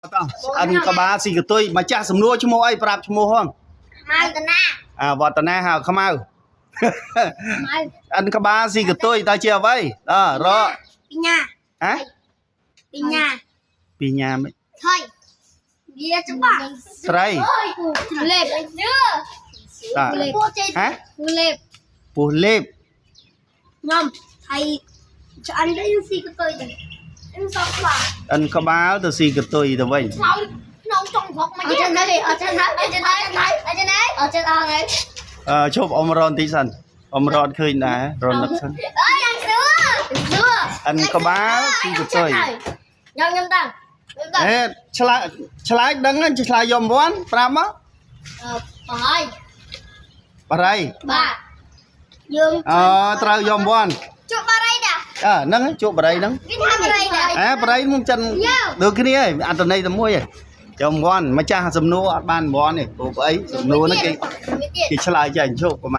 តោះអិនក្បាលស៊ីកតុយម្ចាស់សំណួរឈ្មោះអីប្រាប់ឈ្មោះហង ខ្មៅតណា អាវឌ្ឍនាហៅខ្មៅ ខ្មៅ អិនក្បាលស៊ីកតុយតើជាអ្វីអើរក បញ្ញា ហ៎ បញ្ញា ពីញ៉ាមិន ថៃវាច្បាស់ ត្រី លេបនឿ តើ ពួកចេ ហ៎ លេប ពោះលេប ខ្ញុំថៃឆ្អិនទៅស៊ីកតុយទៅខ្ញុំសោកខ្លា អិនក្បាលទៅស៊ីកតុយទៅវិញ ឆ្លោយក្នុងចុងស្រុកមកអត់ចឹងទេអត់ចឹងអត់ចឹងអត់ចឹងអត់ចឹងអត់ចឹងអត់ហើយ អឺឈប់អ៊ំរនតិចសិនអ៊ំរនឃើញដែររននឹកសិន អើយយ៉ាងសួរសួរ អិនក្បាលស៊ីកតុយ ខ្ញុំខ្ញុំដឹងខ្ញុំដឹង អេឆ្លើយឆ្លើយដឹងហ្នឹងឆ្លើយយក1ប្រាប់មក អឺបាយ បារី បាទយើង អឺត្រូវយក1 ជក់បារីដែរ អើហ្នឹងជក់បារីហ្នឹង គេថាបារីដែរ អេបារីមុំចិនដូចគ្នាឯងអត្តន័យតែមួយឯងយក1ម្ចាស់សំណួរអត់បាន1ទេព្រោះអីសំណួរហ្នឹងគេ មានទៀត គេឆ្លើយចេញជប់ប្រហែល